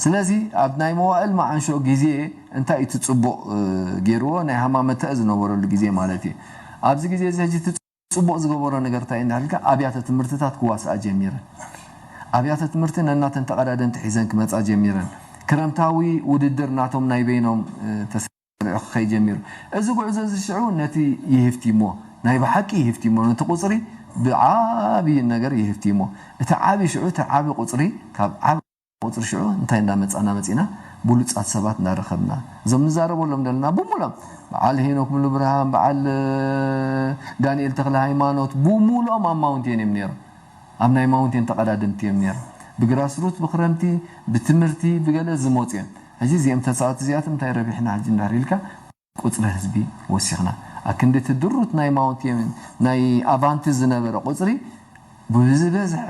ስለዚ ኣብ ናይ መዋእል መዓንሾ ግዜ እንታይ እቲ ጽቡቕ ገይርዎ? ናይ ሃማመተ ዝነበረሉ ግዜ ማለት እዩ። ኣብዚ ግዜ እዚ ሕጂ እቲ ጽቡቕ ዝገበሮ ነገር እንታይ እንዳልካ ኣብያተ ትምህርትታት ክዋስኣ ጀሚረ። ኣብያተ ትምህርቲ ነናተን ተቐዳደምቲ ሒዘን ክመጻ ጀሚረን። ክረምታዊ ውድድር ናቶም ናይ በይኖም ተሰሪዑ ክኸይ ጀሚሩ። እዚ ጉዕዞ እዚ ሽዑ ነቲ ይህፍቲሞ ናይ ብሓቂ ይህፍቲሞ ነቲ ቁፅሪ ብዓብይ ነገር ይህፍቲሞ። እቲ ዓብይ ሽዑ እቲ ዓብይ ቁፅሪ ካብ ዓብ ቁፅሪ ሽዑ እንታይ እንዳመፃና መፂና ብሉፃት ሰባት እንዳረኸብና እዞም ንዛረበሎም ዘለና ብሙሎም በዓል ሄኖክ ሙሉብርሃን በዓል ዳንኤል ተክለ ሃይማኖት ብሙሎም ኣብ ማውንቴን እዮም ነይሮም። ኣብ ናይ ማውንቴን ተቐዳደምቲ እዮም ነይሮም። ብግራስሩት ብክረምቲ ብትምህርቲ ብገለ ዝመፁ እዮም። ሕጂ እዚኦም ተፃወቲ እዚኣቶም እንታይ ረቢሕና ሕጂ እንዳር ኢልካ ቁፅሪ ህዝቢ ወሲኽና ኣክንዲ እቲ ድሩት ናይ ማውንቴን ናይ ኣቫንቲ ዝነበረ ቁፅሪ ብዝበዝሐ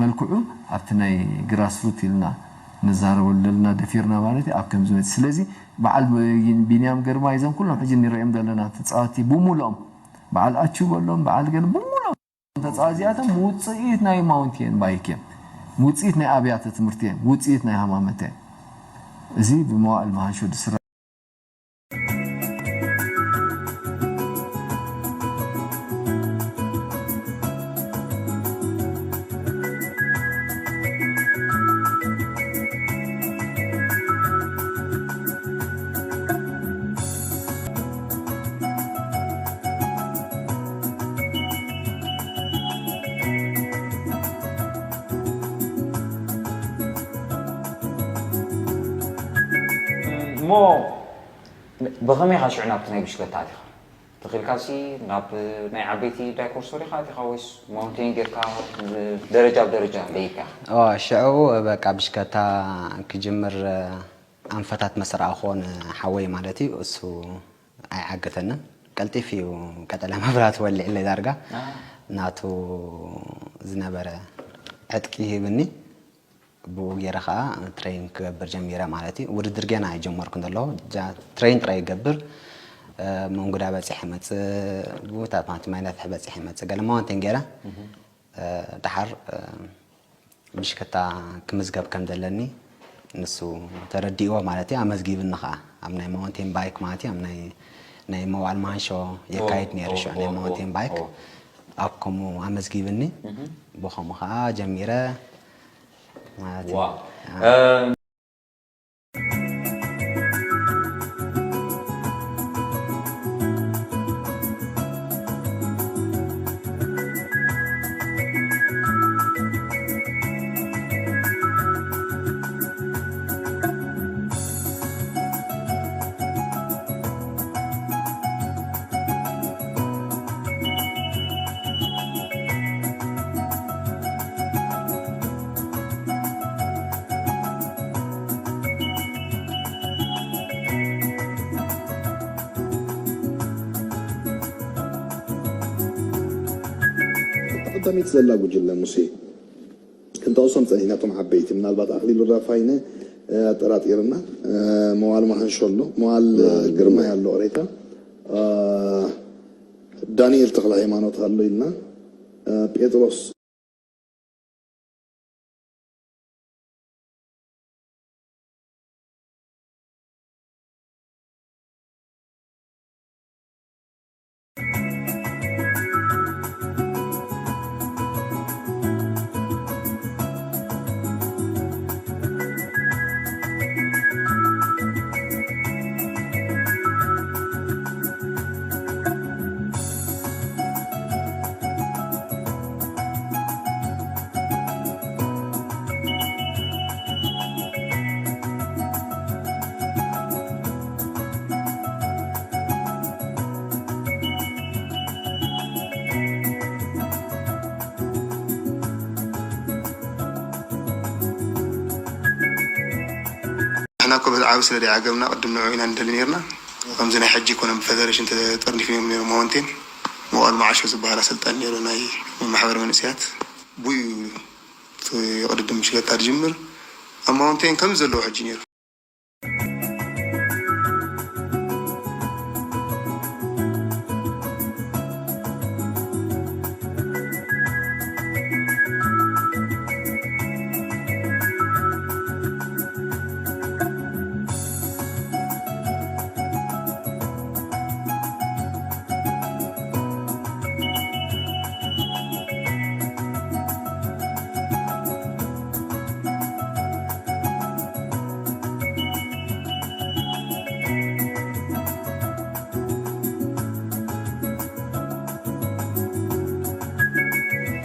መልክዑ ኣብቲ ናይ ግራስሩት ኢልና ንዛረበሉ ዘለና ደፊርና ማለት እዩ ኣብ ከምዚ መፅእ ስለዚ በዓል ቢንያም ግርማይ እዞም ኩሎም ሕጂ ንሪኦም ዘለና ተፃወቲ ብሙሉኦም በዓል ኣቹ በሎም በዓል ገለ ብሙሉኦም ተፃወቲ እዚኣቶም ውፅኢት ናይ ማውንቴን ባይክ እዮም ውፅኢት ናይ ኣብያተ ትምህርቲ እዮም ውፅኢት ናይ ሃማመተ እዮም እዚ ብመዋእል መሃንሾ ዝስረ እሞ ብኸመይ ኢኻ ሽዑ ናብቲ ናይ ብሽክለታ ኣቲኻ? ተኺልካሲ ናብ ናይ ዓበይቲ ዳይኮርሶ ዲኻ ኣቲኻ ወይስ ማውንቴን ጌርካ ደረጃ ብደረጃ ደይካ? ሽዑ በቃ ብሽከታ ክጅምር ኣንፈታት መሰራእኮ ንሓወይ ማለት እዩ እሱ ኣይዓገተንን ቀልጢፍ እዩ ቀጠልያ መብራት ወሊዕለይ ዳርጋ ናቱ ዝነበረ ዕጥቂ ሂብኒ ብኡ ገይረ ከዓ ትሬን ክገብር ጀሚረ ማለት እዩ ውድድር ገና ኣይጀመርኩን ዘለኹ ትሬን ጥራይ ይገብር መንጉዳ በፂሐ መፅእ ብቦታት ማለት ማይናፍሕ በፂሐ መፅእ ገለ ማውንቴን ገይረ ደሓር ብሽክታ ክምዝገብ ከም ዘለኒ ንሱ ተረዲእዎ ማለት እዩ ኣመዝጊብኒ ከዓ ኣብ ናይ ማውንቴን ባይክ ማለት እዩ ኣብ ናይ መዋል ማንሾ የካይድ ነይሩ ሽዑ ናይ ማውንቴን ባይክ ኣብ ከምኡ ኣመዝጊብኒ ብከምኡ ከዓ ጀሚረ ማለት እዩ ቀዳሚት ዘላ ጉጅለ ሙሴ ክንጠቕሶም ጸኒሕና እቶም ዓበይቲ ምናልባት ኣኽሊሉ ራፋይነ ኣጠራጢርና መዋል መሃንሾ ኣሎ መዋል ግርማይ ኣሎ ሬታ ዳንኤል ተኽለ ሃይማኖት ኣሎ ኢልና ጴጥሮስ እና እኮ በዚ ዓቢ ስለ ደይዓገብና ቅድም ንዑ ኢና ንደሊ ነርና። ከምዚ ናይ ሕጂ ኣይኮነን ብፈደረሽን ተጠርኒፉ ነይሩ ነይሩ ማውንቴን። መዋል መዓሾ ዝበሃል ኣሰልጣኒ ነይሩ ናይ ማሕበር መንእሰያት። ብኡ እዩ እቲ ቅድድም ብሽክለታ ዝጅምር። ኣብ ማውንቴን ከምዚ ዘለዎ ሕጂ ነይሩ።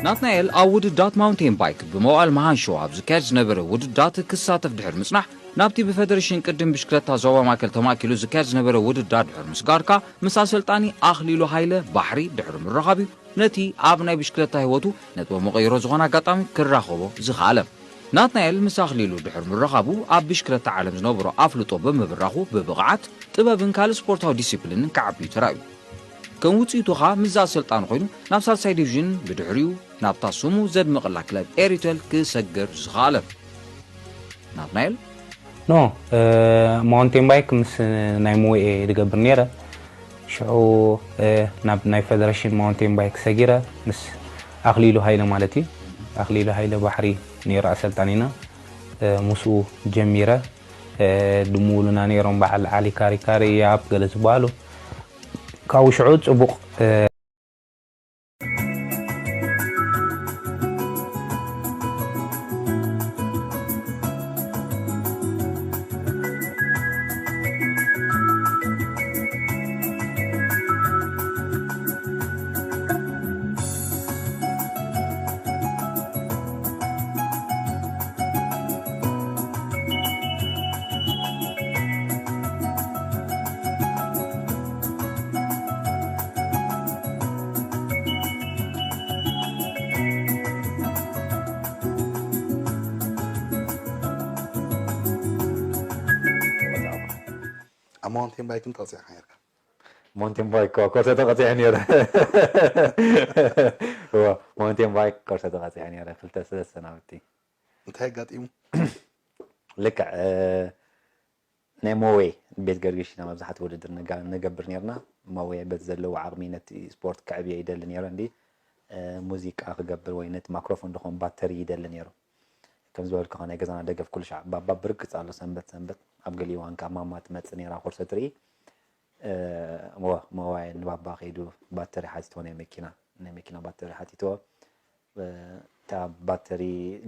ናትናኤል ኣብ ውድዳት ማውንቴን ባይክ ብመዋእል መሃንሾ ኣብ ዝካየድ ዝነበረ ውድዳት ክሳተፍ ድሕሪ ምጽናሕ፣ ናብቲ ብፈደረሽን ቅድም ብሽክለታ ዞባ ማእከል ተማእኪሉ ዝካየድ ዝነበረ ውድዳር ድሕሪ ምስጋርካ፣ ምስ ኣሰልጣኒ ኣኽሊሉ ሃይለ ባሕሪ ድሕሪ ምርኻብ እዩ ነቲ ኣብ ናይ ብሽክለታ ህይወቱ ነጥበ መቐይሮ ዝኾነ ኣጋጣሚ ክራኸቦ ዝኸኣለ። ናትናኤል ምስ ኣኽሊሉ ድሕሪ ምርኻቡ፣ ኣብ ብሽክለታ ዓለም ዝነበሮ ኣፍልጦ ብምብራኹ፣ ብብቕዓት፣ ጥበብን ካልእ ስፖርታዊ ዲሲፕሊንን ክዓቢ እዩ ተራእዩ። ከም ውጽኢቱ ኸኣ ምስዛ ኣሰልጣኒ ኮይኑ ናብ ሳልሳይ ዲቪዥን፣ ብድሕሪኡ ናብታ ስሙ ዘድመቐላ ክለብ ኤሪተል ክሰግር ዝኸኣለ። ናትናኤል? ኖ፣ እ፣ ማውንቴን ባይክ ምስ ናይ ሞኤ ዝገብር ነይረ። ሽዑ፣ እ፣ ናብ ናይ ፈደረሽን ማውንቴን ባይክ ሰጊረ፣ ምስ ኣኽሊሉ ሃይለ ማለት እዩ። ኣኽሊሉ ሃይለ ባሕሪ ነይሩ ኣሰልጣኒና። እ፣ ምስኡ ጀሚረ። እ፣ ድምውሉና ነይሮም በዓል ዓሊ ካሪካሪ፣ ያብ ገለ ዝበሃሉ። ካብኡ ሽዑ ጽቡቕ፣ እ፣ ኣብ ማውንቴን ባይክን ተቐጺዕካ ነርካ? ማውንቴን ባይክ፣ እዋ፣ ኮርሰ ተቐጺዐ ነይረ። እዋ፣ ማውንቴን ባይክ ኮርሰ ተቐጺዐ ነይረ፣ ክልተ ሰለስተ ናውቲ። እንታይ ኣጋጢሙ? ልክዕ፣ እ፣ ናይ ሞዌ ቤት ገርግሽ ኢና መብዛሕትኡ ውድድር ነጋ-፣ ነገብር ነርና። ሞዌ በቲ ዘለዎ ዓቕሚ ነቲ ስፖርት ከዕብዮ ይደሊ ነይሩ። እንዲ፣ እ፣ ሙዚቃ ክገብር ወይ ነቲ ማክሮፎን ዝኾን ባተሪ ይደሊ ነይሩ። ከም ዝበልኩኻ ናይ ገዛና ደገፍ ኩሉ ሻዕ ባባ ብርግጽ ኣሎ። ሰንበት ሰንበት ኣብ ገሊኡ እዋን ከኣ ማማ ትመጽእ ነይራ ኮርሶ ትርኢ። እ፣ ሞ-፣ ሞባይል ንባባ ከይዱ ባተሪ ሓቲትዎ ናይ መኪና፣ ናይ መኪና ባተሪ ሓቲትዎ። እ፣ እታ ባተሪ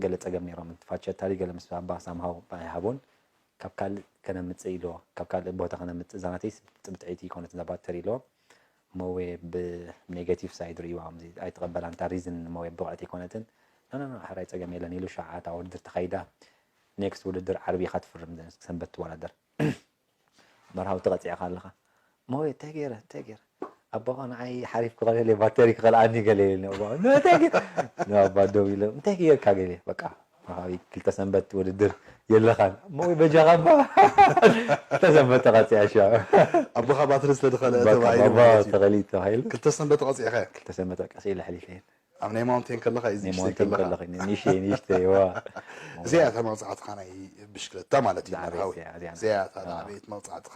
ገለ ጸገም ነይሮም፣ ፋቸት ታሪ ገለ ምስ ባባ ሳምሃው ኣይሃቦን። ካብ ካልእ ከነምጽእ ኢልዎ፣ ካብ ካልእ ቦታ ከነምጽእ፣ እዛ ናተይ ብጥዕይቲ ይኮነት እዛ ባተሪ ኢልዎ። ሞዌ ብኔጋቲቭ ሳይድ ርእይዋ፣ ከምዚ ኣይተቐበላን፣ እታ ሪዝን ሞዌ ብቕዕቲ ኣይኮነትን። ኖ፣ ኖ፣ ኖ፣ ሕራይ ጸገም የለን ኢሉ፣ ሸዓ እታ ውድድር ተኻይዳ። ኔክስት ውድድር ዓርቢ ኢኻ ትፍርም፣ ሰንበት ትወዳደር። መርሃዊ ተቐጺዕካ ኣለኻ። ሞየ፣ እንታይ ገይረ፣ እንታይ ገይረ? ኣቦኻ ንዓይ ሓሪፍ ክኸልእል እየ፣ ባተሪ ክኸልኣኒ ገለ ኢለ ንኣቦኻ። እንታይ ገይረ? ንኣባ ደው ኢለ፣ እንታይ ገይርካ ገለ? በቃ፣ መርሃዊ ክልተ ሰንበት ውድድር የለኻን። ሞየ፣ በጃኻ እባ። ክልተ ሰንበት ተቐጺዐ ሻ። ኣቦኻ ባትሪ ስለ ዝኸልአ ባካ-፣ ተባሂሉ ባባ ማለት እዩ። ተኸሊት ተባሂሉ። ክልተ ሰንበት ተቐጺዕካ? ክልተ ሰንበት ቀስ ኢለ ኣሕሊፈ። ኣብ ናይ ማውንቴን ከለኻ እዩ ናይ ዝሽተይ ማውንቴን ከለኻ። ከለኻ፣ ንእሽተይ፣ ንእሽተይ፣ እዋ። እዚኣ እታ መቕጻዕትኻ ናይ ብሽክለታ ማለት እዩ፣ ዝዓበየት መርሃዊ። እያ፣ እዚኣ። እዚኣ እታ አ። ዝዓበየት መቕጻዕትኻ።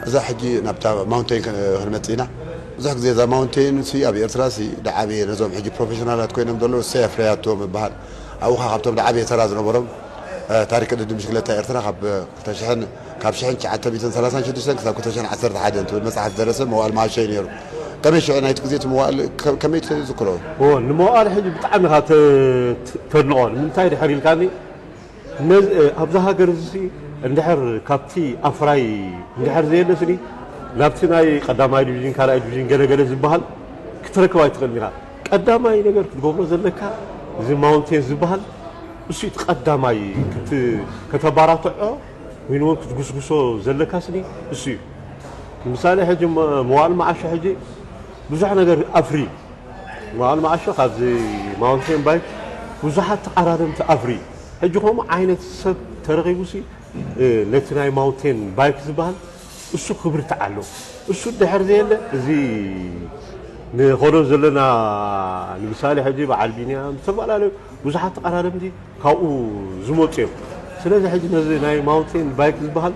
እዛ ሕጂ ናብታ ማውንቴን ከ-፣ ክንመጽእ ኢና። ብዙሕ ግዜ እዛ ማውንቴን ሲ ኣብ ኤርትራ ሲ ደዓበየ ነዞም ሕጂ ፕሮፌሽናላት ኮይኖም ዘለዉ እሰይ ኣፍረያቶ ምበሃል። ኣብኡ ኸኣ ካብቶም ደዓበየ ተራ ዝነበሮም፣ እ፣ ታሪክ ቅድድም ብሽክለታ ኤርትራ ካብ ክልተ ሽሕን፣ ካብ ሽሕን ትሽዓተ ሚእትን ሰላሳን ሽዱሽተን ክሳብ ክልተ ሽሕን ዓሰርተ ሓደን ትብል መጽሓፍ ዝደረሰ መዋእል መሃሾ እዩ ነይሩ። ከመይ ሽዑ ናይቲ ግዜ እቲ መዋእል ከ- ከመይ ትዝክሮ? ዎ ንመዋእል ሕጂ ብጣዕሚ ኢኻ ተ- ተድንቖ። ንምንታይ ድሕር ኢልካኒ ነዚ ኣብዛ ሃገር እዚ እንድሕር ካብቲ ኣፍራይ እንድሕር ዘየለስኒ ናብቲ ናይ ቀዳማይ ዲቪዥን ካልኣይ ዲቪዥን ገለገለ ዝበሃል ክትረክብ ኣይትኽእልን ኢኻ። ቀዳማይ ነገር ክትገብሮ ዘለካ እዚ ማውንቴን ዝበሃል እሱ እቲ ቀዳማይ ክትባራትዖ ወይ እውን ክትጉስጉሶ ዘለካ ስኒ እሱ እዩ። ምሳሌ ሕጂ መዋል መዓሾ ሕጂ ብዙሕ ነገር ኣፍሪ መዋል መዓሾ ካብዚ ማውንቴን ባይክ ብዙሓት ተቓራረምቲ ኣፍሪ ሕጂ ከምኡ ዓይነት ሰብ ተረኺቡ ሲ ነቲ ናይ ማውንቴን ባይክ ዝበሃል እሱ ክብርትዕ ኣሎ። እሱ ድሕር ዘየለ እዚ ንኸዶ ዘለና ንምሳሌ ሕጂ በዓል ቢንያም ዝተፈላለዩ ብዙሓት ተቓራረምቲ ካብኡ ዝመፁ እዮም። ስለዚ ሕጂ ነዚ ናይ ማውንቴን ባይክ ዝበሃል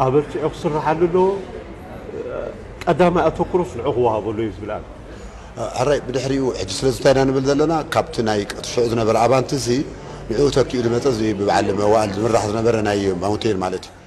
ኣበርቲዑ ክስርሓሉ ኣለዎ። ቀዳማይ ኣተኩሮስ ንዑ ክወሃበሉ እዩ ዝብል ኣነ። ሕራይ ብድሕሪኡ ሕጂ ስለዚ እንታይ ኢና ንብል ዘለና ካብቲ ናይ ቅጥሽዑ ዝነበረ ኣባንቲ እዚ ንዕኡ ተኪኡ ዝመፀ እዚ ብበዓል መዋእል ዝምራሕ ዝነበረ ናይ ማውንቴን ማለት እዩ።